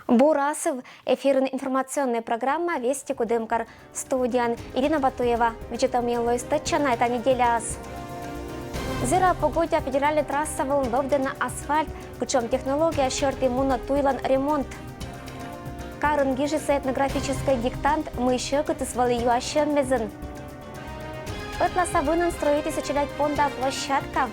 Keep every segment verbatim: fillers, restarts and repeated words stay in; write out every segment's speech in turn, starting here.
Бур асыв! Эфирын информационнӧй программа «Вести Кудымкар». Студияын Ирина Батуева. Видзӧдӧмӧй лои стӧча на эта неделяас. Зэра погодя федеральнӧй трасса вылын вӧвдӧны асфальт, кутшӧм технология сьӧрті мунӧ туйлӧн ремонт. Карын гижисны этнографическӧй диктант, мый сьӧкытыс вӧлі юасьӧммезын. Ӧтлааса вынын строитісны челядь понда площадка.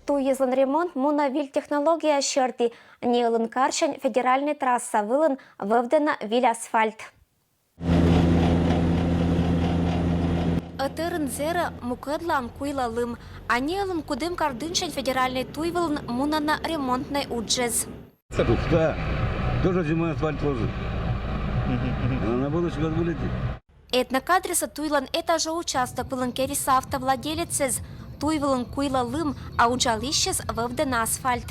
Туйӧзлӧн ремонт мунӧ виль технология сьӧрті, неылын карсянь федеральнӧй трасса вылын вӧвдӧны виль асфальт. Ӧтарӧн зэра мукӧдлаын куйлӧ лым, а неылын Кудымкар дынсянь федеральнӧй туй вылын мунӧны ремонтнӧй уджыс. Да, тоже зимой асфальт ложит. А на будущий год вылетит. Этнокадрса туйлӧн этажӧ участок вылын керисны автовладелецӧс. Туй вылын куйлӧ лым, а уджалысьяс вӧвдӧны асфальт.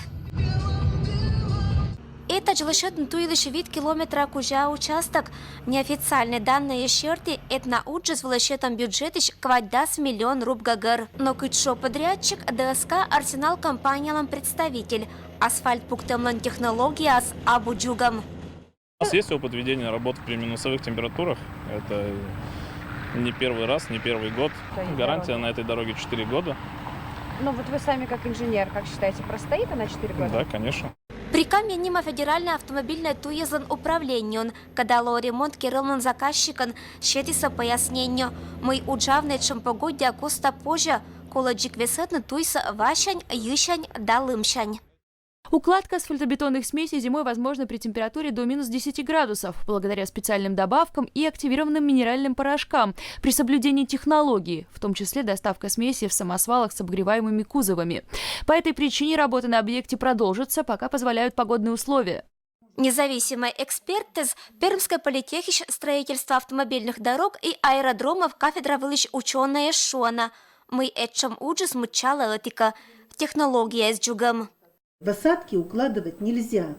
Этадз вӧлі сетны туйлысь вит километра кузя участок. Неофициальнӧй даннӧйӧс серти, этноуджыс вӧлі сетӧм бюджетысь квайтдас миллион руб гӧгӧр. Но кыдз шуӧ подрядчик, Д С К «Арсенал» компаниялӧн представитель, асфальт пуктӧмлӧн технологияыс абу дзугӧм. У нас есть опыт ведения работ при минусовых температурах. Это не первый раз, не первый год. Стоит дорога. Гарантия на этой дороге четыре года. Ну вот вы сами как инженер, как считаете, простоит она четыре года? Да, конечно. Прикамья нима федеральнӧй автомобильнӧй туйӧзлӧн управлениеын кадалӧ ремонт керӧмлӧн заказчикӧн, сетісны пояснение, мый уджавны этшӧм погоддя коста позьӧ, колӧ дзик весӧдны туйсӧ васянь, йысянь да лымсянь. Укладка асфальтобетонных смесей зимой возможна при температуре до минус десяти градусов, благодаря специальным добавкам и активированным минеральным порошкам, при соблюдении технологии, в том числе доставка смеси в самосвалах с обогреваемыми кузовами. По этой причине работы на объекте продолжатся, пока позволяют погодные условия. Независимӧй экспертъяс Пермскӧй политехысь строительства автомобильных дорог и аэродромов кафедра вылысь учёнӧйяс шуӧны, мый этшӧм уджыс мыччалӧ ӧтикӧ, технологияыс дзугӧм. В осадки укладывать нельзя.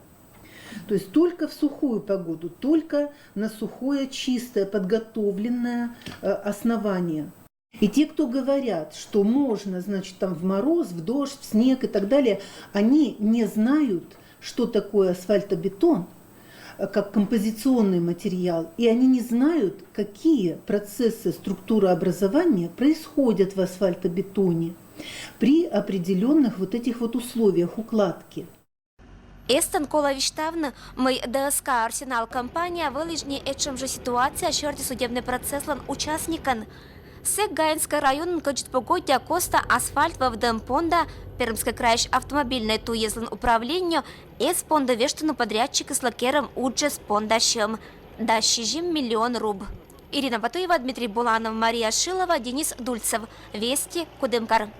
То есть только в сухую погоду, только на сухое, чистое, подготовленное э, основание. И те, кто говорят, что можно, значит, там в мороз, в дождь, в снег и так далее, они не знают, что такое асфальтобетон, э, как композиционный материал, и они не знают, какие процессы структурообразования происходят в асфальтобетоне при определённых вот этих вот условиях укладки. Эстӧн колӧ висьтавны, мый Д С К «Арсенал» компания вӧлі нин этшӧм жӧ ситуация сьӧрті судебнӧй процесслӧн участникӧн. Сэк Гаинскӧй районын кӧдзыд погоддя коста асфальт вӧвдӧм понда Пермскӧй крайысь автомобильнӧй туйӧзлӧн управление эз пондӧ вештыны подрядчикыслы керӧм уджӧс понда сьӧм. Дас сизим миллион руб. Ирина Батуева, Дмитрий Буланов, Мария Шилова, Денис Дульцев. Вести, Кудымкар.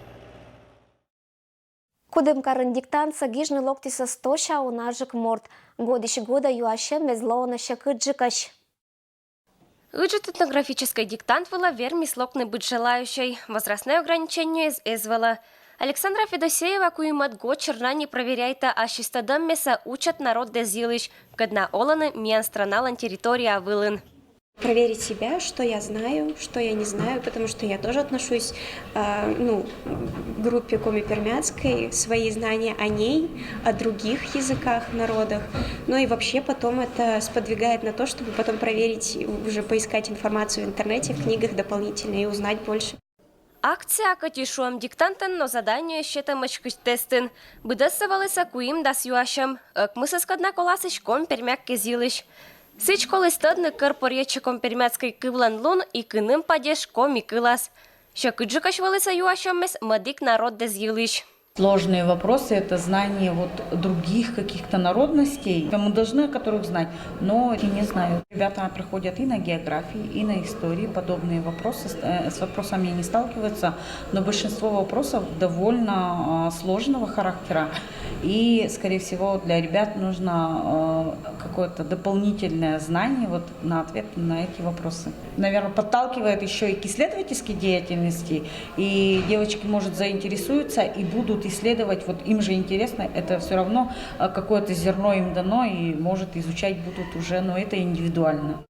Кудымкарын диктантсӧ гижны локтісны сто ся унажык морт. Годысь годӧ юасьӧммӧс лоӧны сьӧкыдджыкӧсь. Ыджыд этнографическӧй диктант вылӧ вермис локны быд желающӧй, возрастнӧй ограничениеыс эз вӧвлы. Александра Федосеева куимӧд год серти проверяйтӧ ассьыс тӧдӧммесӧ учӧт народдӧзйылысь, кӧдна олӧны миян страналӧн территория вылын. Проверить себя, что я знаю, что я не знаю, потому что я тоже отношусь, а, ну, к группе коми-пермяцкой, свои знания о ней, о других языках, народах. Ну и вообще потом это сподвигает на то, чтобы потом проверить, уже поискать информацию в интернете, в книгах дополнительно и узнать больше. Акция кӧть и шуӧм диктантӧн, но задание сетӧмӧсь кыдз тестын. Быдӧссӧ вӧлісны куимдас юасьӧм, ӧкмысыс кӧдна коласьӧсь коми-пермяк кез йылысь. Сідз коліс тӧдны кӧр поръеччӧ коми-пермяцкӧй кывлӧн лун и кыным падеж коми кылас. Сьӧкыдджыкӧсь вӧлісны юасьӧммес мӧдік народдӧзйылысь. Сложные вопросы — это знание вот других каких-то народностей. Мы должны о которых знать, но и не знаю. Ребята проходят и на географии, и на истории подобные вопросы. С, э, с вопросами они сталкиваются, но большинство вопросов довольно, а, сложного характера. И, скорее всего, для ребят нужно, э, какое-то дополнительное знание вот на ответ на эти вопросы. Наверное, подталкивает ещё и к исследовательской деятельности, и девочки, может, заинтересуются и будут исследовать, вот им же интересно, это всё равно, э, какое-то зерно им дано, и, может, изучать будут уже, но это индивидуально.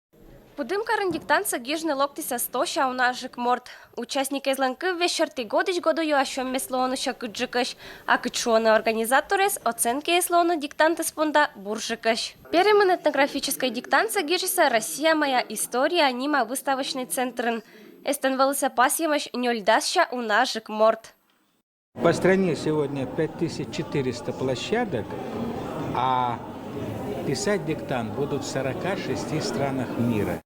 Кудымкарын диктантсӧ гижны локтісӧ стосянь унажык морт. Участникъяслӧн кывъяс серти, годысь годі юасьӧммес лоӧны сьӧкыдджыкӧсь, а кыдз шуӧны организаторъяс, оценкаяс лоӧны диктантыс понда бурджыкӧсь. Перымын этнографическӧй диктантсӧ гижисӧ «Россия — моя история» нима выставочнӧй центрын. Эстӧн вӧлісӧ пасйӧмаӧсь нёль дасся унажык морт. По стране сегодня пять тысяч четыреста площадок, а писать диктант будут в сорока шести странах мира.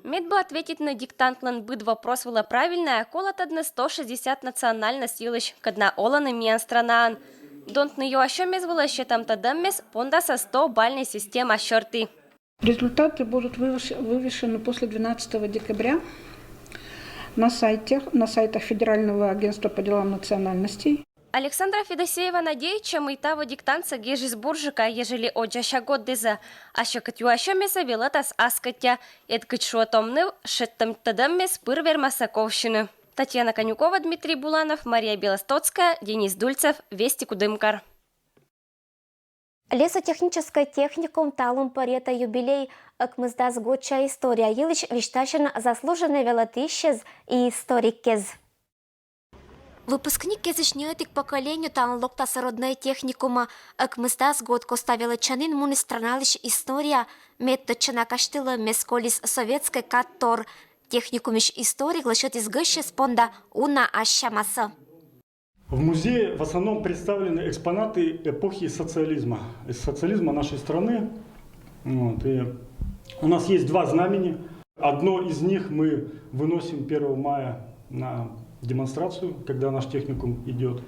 Мед бы ответитны диктантлӧн быд вопрос вылӧ правильнӧя, колӧ тӧдны сто шестьдесят национальность йылысь, кӧд на олӧны миян странаын. Донтны юасьӧмъяс вылӧ сетӧм тӧдӧммес пондасӧ сто бальнӧй система серти. Результаты будут вывешены после двенадцатого декабря на сайте, на сайтах Федерального агентства по делам национальностей. Александра Федосеева надейтчӧ, мый таво диктантсӧ гижис бурджыка, ежели одзассьӧ годдіс. А сьӧкыд юасьӧмъяссӧ велӧтас аскӧттьӧ, эд кыдз шуӧ том ныв, сетӧм тӧдӧммес пыр вермасӧ ковсьыны. Татьяна Конюкова, Дмитрий Буланов, Мария Белостоцкая, Денис Дульцев, «Вести Кудымкар». Лесотехническӧй техникум талун пӧръятӧ юбилей. Ӧкмысдас годся история йылысь висьтасьӧны заслуженнӧй велӧтысьӧс и историккӧс. Выпускникъясысь ньӧтик поколение талун локтас роднӧй техникумӧ. Ӧкмысдас год коста велӧдчанін муніс страналысь история, мед тӧдчана казьтылӧммес, колис советскӧй кадтор. Техникумысь историк лӧсьӧдіс гӧсьтӧс понда уна ас сямасӧ. В музее в основном представлены экспонаты эпохи социализма, социализма нашей страны. Вот, и у нас есть два знамени. Одно из них мы выносим первого мая на демонстрацию, когда наш техникум идет.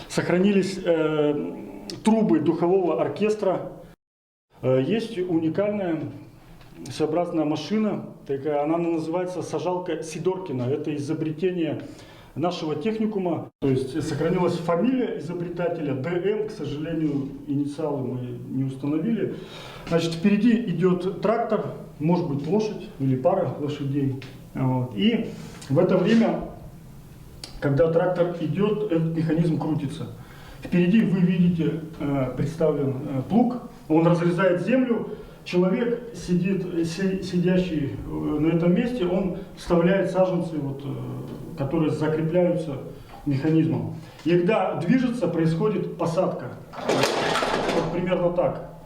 Сохранились э, трубы духового оркестра. Э, есть уникальная своеобразная машина, такая, она называется сажалка Сидоркина. Это изобретение нашего техникума. То есть сохранилась фамилия изобретателя, Д М, к сожалению, инициалы мы не установили. Значит, впереди идет трактор, может быть, лошадь или пара лошадей. Вот. И в это время, когда трактор идет, этот механизм крутится. Впереди вы видите э, представлен э, плуг, он разрезает землю, человек сидит, сидящий э, на этом месте, он вставляет саженцы, вот, э, которые закрепляются механизмом. И когда движется, происходит посадка. Вот примерно так.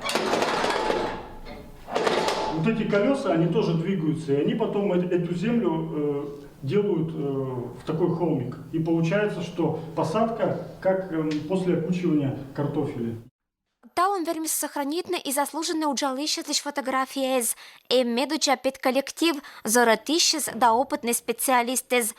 Вот эти колеса, они тоже двигаются, и они потом эту землю э, делают э, в такой холмик. И получается, что посадка как э, после окучивания картофеля. Талун вермис сохранитны и заслуженнӧй уджалысьяслысь фотографияяс. Эм медодзза петкӧллектив, зорӧтысьяс да опытнӧй специалистъяс.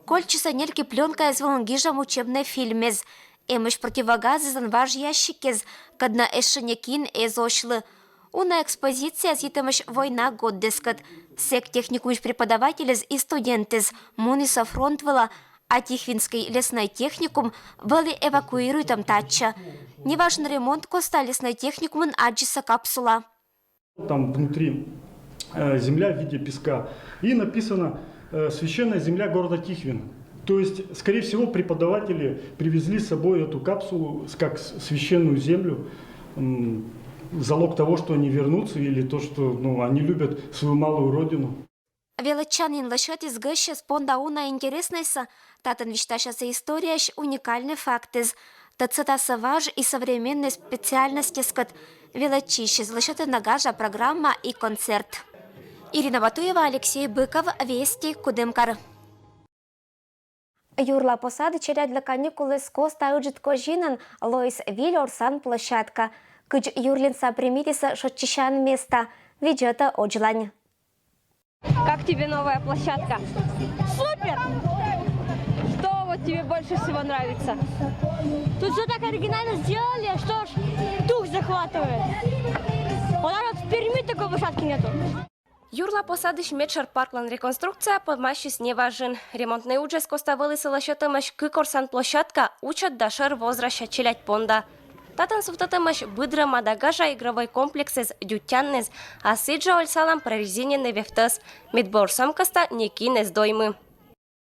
Кольччисӧ нелькиплёнкаяс вылын гижӧм учебнӧй фильмъяс. Эмӧсь противогазъяслӧн важ ящикъяс, кӧдны эшшӧ некин эз осьлы. Уна экспозицияыс йитӧмаӧсь война годдэскӧд. Сэк техникумысь преподавательяс и студентъяс мунісӧ фронт вылӧ, а Тихвинскӧй леснӧй техникум вӧлі эвакуируйтӧм татчӧ. Неважӧн ремонт коста леснӧй техникумын аддзисӧ капсула. Там внутри э, земля в виде песка. И написано э, «Священная земля города Тихвин». То есть, скорее всего, преподаватели привезли с собой эту капсулу как священную землю, залог того, что они вернутся, или то, что ну, они любят свою малую родину. Велӧдчанін лӧсьӧдіс гӧсьтӧс понда уна интереснӧйсӧ. Татӧн висьтасясӧ историяысь уникальнӧй фактъяс. Тӧдсӧдасӧ важ и современнӧй специальностьяскӧд. Велӧдчысьяс лӧсьӧдӧны гажа программа и концерт. Ирина Батуева, Алексей Быков, «Вести», Кудымкар. Юрла посад челядьлы каникулъяс коста Ыджыд Козинын лоис виль орсан площадка. Кыдз юрлінса примитісӧ шойччысян места, видзӧдӧ Оджлань. Как тебе новая площадка? Супер! Что вот тебе больше всего нравится? Тут все так оригинально сделали, что аж дух захватывает. Вот даже вот в Перми такой площадки нету. Юрла посадысь медшӧр парклӧн реконструкция помасис неважӧн. Ремонтнӧй уджыс коста вӧлі сылӧн сетӧмаӧсь кык орсан площадка, учӧт да шӧр возрастся челядь понда. Татӧн сувтӧдӧмаӧсь быд рӧма да гажа игровӧй комплексыс, дюттянныс, а сідзжӧ, ольсалам, прорезиненнӧй вевтӧс. Медбӧр сӧм коста некин эз доймы.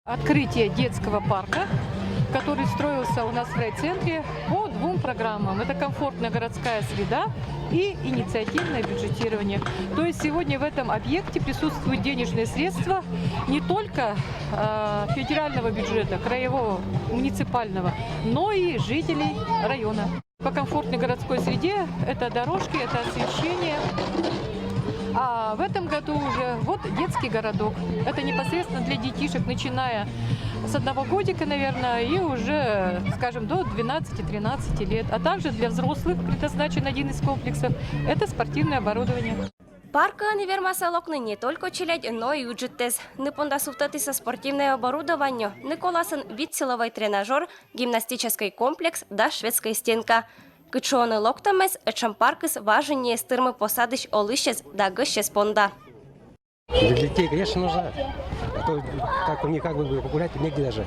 Открытие детского парка, который строился у нас в райцентре по двум программам. Это комфортная городская среда и инициативное бюджетирование. То есть сегодня в этом объекте присутствуют денежные средства не только э, федерального бюджета, краевого, муниципального, но и жителей района. По комфортной городской среде это дорожки, это освещение. А в этом году уже вот детский городок. Это непосредственно для детишек, начиная с одного годика, наверное, и уже, скажем, до двенадцати-тринадцати лет. А также для взрослых предназначен один из комплексов. Это спортивное оборудование. Паркын вермаса локны не только челядь, но и ыджытэз. Ны понда сувтӧдтіса спортивное оборудование, ны коласын вить силовой тренажёр, гимнастический комплекс да шведская стенка. Кыдз шуӧны локтӧмез, этшӧм паркыс важӧн ньӧбӧ тырмыны посадысь олысьӧс да гӧсьсьӧс понда. Для детей, конечно, нужна. А то так у них как бы погулять негде даже.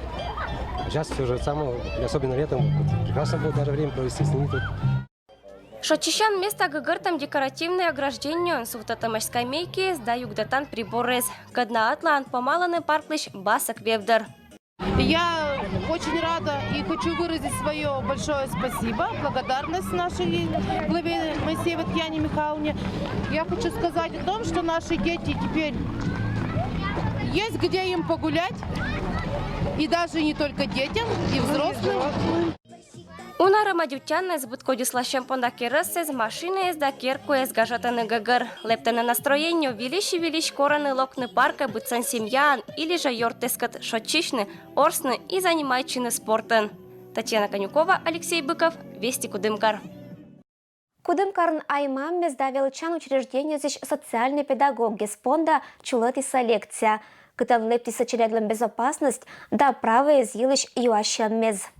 Сейчас все же самое, особенно летом, прекрасно будет даже время провести с ними тут. Шоччысян места гӧгӧртӧм декоративнӧй ограждениеӧн, сувтӧдтӧмӧсь скамейкиез да югдӧтан приборез. Кӧдна ӧтлаын помалӧны парклысь басӧк вевдор. Я очень рада и хочу выразить свое большое спасибо, благодарность нашей главе Моисеевой Татьяне Михайловне. Я хочу сказать о том, что наши дети теперь есть где им погулять, и даже не только детям, и взрослым. Уна рӧма дерт, быд кодьыс ласьӧм понда керӧсӧс, машинаэс да керкуэс гажӧдӧны гӧгӧр. Лэптӧны настроение, вильысь и вильысь корӧны локны паркӧ быдсӧн семьяӧн или жӧ ёртъяскӧд, шоччысьны, орсны и занимайтчыны спортӧн. Татьяна Конюкова, Алексей Быков, Вести Кудымкар. Кудымкарын аймаммес да велӧдчан учреждениеысь социальнӧй педагогъяс понда чулӧтіса лекция, кытӧн лэптісӧ челядьлӧн безопасность да правояс йылысь юасьӧммес.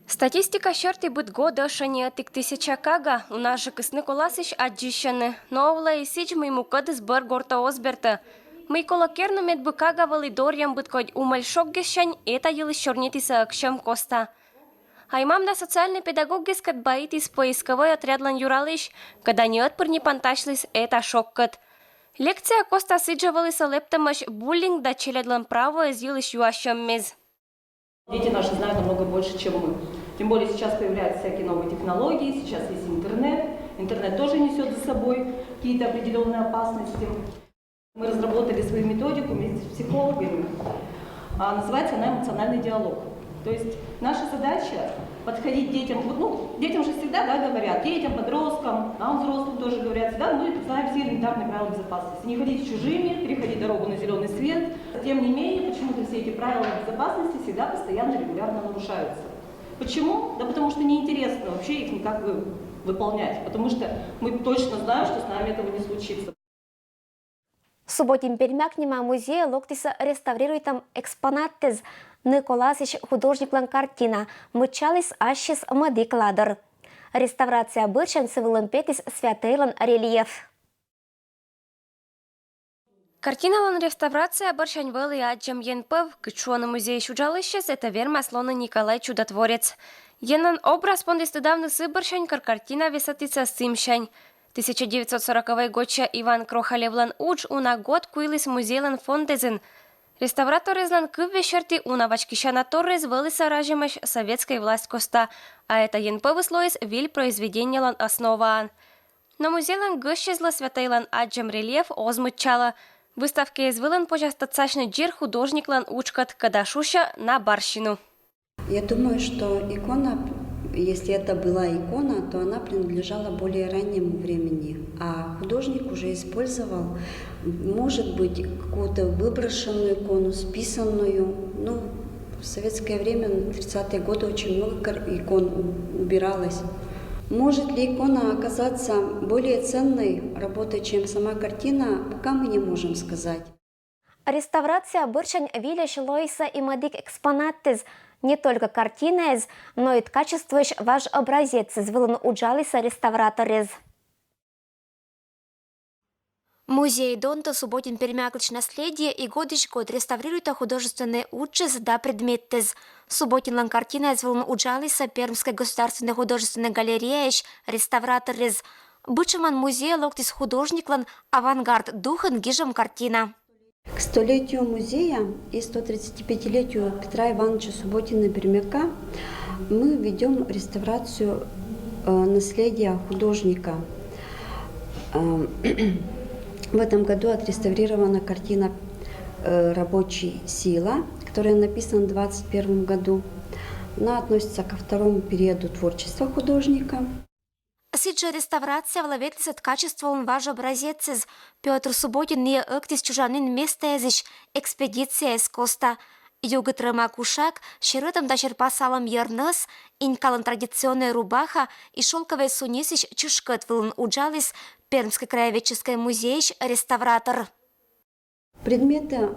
Статистика серти быд год ӧшӧні ӧтик тысяча кага. Унажыкыс ны коласысь аддзысьӧны. Но овлӧ и сідз, мый мукӧдыс бӧр гортӧ оз бертӧ. Мый колӧ керны, медбы кага вӧлі дорйӧм быд кодь умӧль шоггессянь, эта йылысь сёрнитісӧ ӧксьӧм коста. Аймам да социальнӧй педагогъяскӧд баитіс поисковӧй отрядлӧн юралысь, кӧда не ӧтпыр ни пантасьліс эта шогкӧд. Лекция коста сідзжӧ вӧлісӧ лэптӧмӧсь буллинг да челядьлӧн правояс йылысь юасьӧммес. Дети наши знают намного больше, чем мы. Тем более сейчас появляются всякие новые технологии, сейчас есть интернет. Интернет тоже несет за собой какие-то определенные опасности. Мы разработали свою методику вместе с психологами. А называется она эмоциональный диалог. То есть наша задача подходить детям, ну, детям же всегда, да, говорят, детям, подросткам, нам, взрослым тоже говорят, всегда мы знаем все элементарные правила безопасности. Не ходить с чужими, переходить дорогу на зеленый свет. Тем не менее, почему-то все эти правила безопасности всегда постоянно, регулярно нарушаются. Почему? Да потому что неинтересно вообще их никак выполнять, потому что мы точно знаем, что с нами этого не случится. Субботин Пермяк нима музейӧ локтісӧ реставрируйтӧм экспонаттэз, ны коласысь художниклӧн картина, мыччаліс ассьыс мӧдік ладор. Реставрация бӧрсянь сы вылын петіс святӧйлӧн рельеф. Картиналӧн реставрация бӧрсянь вӧлі аддзӧм енпӧв. Кыдз шуӧны музейысь уджалысьяс, эта вермас лоны Николай Чудотворец. Енлӧн образ пондіс тыдавны сы бӧрсянь, кор картина весӧдісӧ сымсянь. Тысяча девятьсот сороковӧй годся Иван Крохалевлӧн удж уна год куйліс музейлӧн фондэзын. Реставраторъяслӧн кыввез серти, уна вачкисяна торъяс вӧлісӧ разямӧсь советскӧй власть коста, а эта енпӧвыс лоис виль произведениелӧн основаӧн. Но музейлӧн гӧсьтъяслы святӧйлӧн аддзӧм рельеф оз мыччалӧ. Выставкаыс вылын позяс тӧдсасьны дзир художниклӧн уджкӧд, кӧда шусьӧ, на барсину. Я думаю, что икона, если это была икона, то она принадлежала более раннему времени, а художник уже использовал, может быть, какую-то выброшенную икону, списанную. Ну, в советское время, на тридцатые годы, очень много икон убиралось. Может ли икона оказаться более ценной работой, чем сама картина, пока мы не можем сказать. Реставрация бӧрсянь вильӧсь лоисӧ и мӧдік экспонаттэз, не только картинаэз, но и ткачествоысь важ образецэз вылын уджалісӧ реставраторез. Музей донтӧ Субботин Пермяклысь наследие и годысь год реставрируйтӧ художественнӧй уджыс да предметтэз. Субботинлӧн картинаэз вылын уджалісӧ Пермскӧй государственнӧй художественнӧй галереяысь реставраторез. Быдшӧмӧн музейӧ локтіс художниклӧн авангард духын гижӧм картина. К столетию музея и сто тридцатипятилетию Петра Ивановича Субботина-Пермяка мы ведем реставрацию э, наследия художника. Э, В этом году отреставрирована картина э, «Рабочий сила», которая написана в двадцать первом году. Она относится ко второму периоду творчества художника. Сідз жӧ реставрация вылӧ ветлісӧ ткачестволӧн важ образецыс. Пётр Субботин найӧ ӧктіс чужанін местаэзысь экспедицияыс коста. Югыд рӧма кушаг, серӧтӧм да серпасалӧм йӧрнас, инькалӧн традиционнӧй рубаха и шёлкӧвӧй сунисысь чышкӧт вылын уджаліс Пермскӧй краеведческӧй музейысь реставратор. Предметы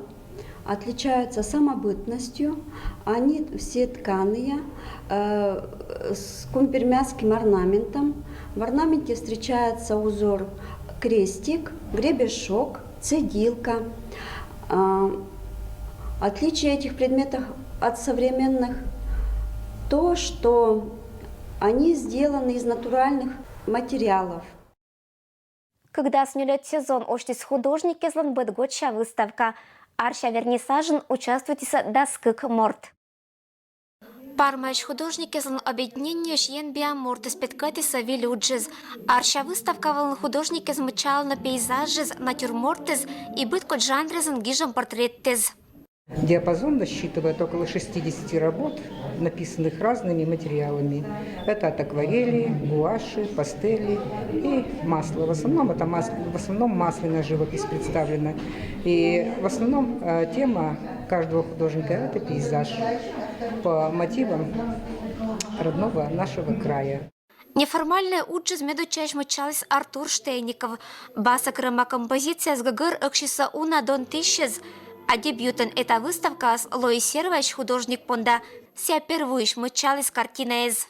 отличаются самобытностью, они все тканые, э, с кумпермяцким орнаментом. В орнаменте встречается узор крестик, гребешок, цедилка. А, Отличие этих предметов от современных то, что они сделаны из натуральных материалов. Кыкдас нёльӧд сезон осьтіс художникезлӧн быдгодся выставка. Арся вернисажын участвуйтісӧ дас кык морт. Пармаӧсь художникезлӧн объединениеысь енбиа мортыс петкӧдтісӧ виль уджыс. Арся выставка вылын художникез мыччалӧны пейзажыс, натюрмортыс и быдкодь жанрезын гижӧм портреттыс. Диапазон насчитывает около шестидесяти работ, написанных разными материалами. Это от акварели, гуаши, пастели и масла. В основном это мас... в основном масляная живопись представлена. И в основном э, тема каждого художника — это пейзаж по мотивам родного нашего края. Неформальнӧй уджыс медоддзаысь мыччаліс Артур Штейников. Баса кырӧма композицияс гӧгӧр ӧксисӧ уна дон тысьӧз. А дебютӧн эта выставкаыс лои серваӧсь художник понда. Сійӧ первойысь мыччаліс картинаэз.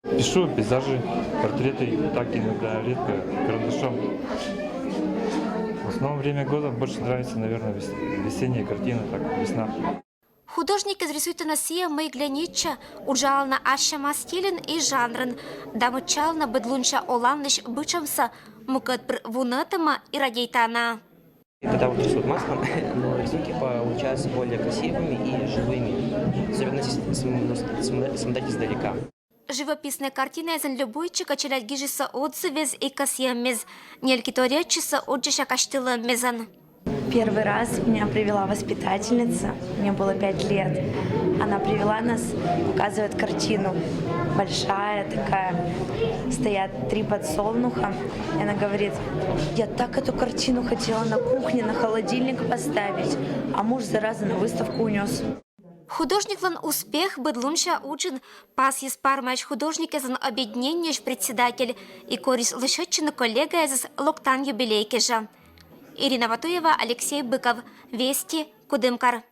Пишу пейзажи, портреты, так иногда, редко, карандашом. В основном время года больше нравится, наверное, вес- весенняя картина, так, весна. Художникез рисуйтӧны сійӧ, мый глянитчӧ, уджалӧны ассяма стильын и жанрын да мыччалӧны быдлунся оланлысь бытшӧмсӧ, мукӧд пыр вунӧдӧма и радейтана. Когда вот рисуют маслом, но рисунки получаются более красивыми и живыми, особенно если см- см- смотреть издалека. Живописнӧй картинаэзын любуйтчикӧ челядь гижисӧ отзывъяс и кӧсйӧмъяс. Нелькиторъясӧс уджысь казьтылӧмъясӧн. Первый раз меня привела воспитательница, мне было пять лет. Она привела нас, показывает картину. Большая такая, стоят три подсолнуха. И она говорит: «Я так эту картину хотела на кухне, на холодильник поставить, а муж, зараза, на выставку унес». Художниклӧн успех быдлунся уджын пасйис Пармаӧсь художникезлӧн объединениеысь председатель и корис лӧсьӧдчыны коллегаэзӧс локтан юбилей кежӧ. Ирина Ватуева, Алексей Быков, Вести, Кудымкар.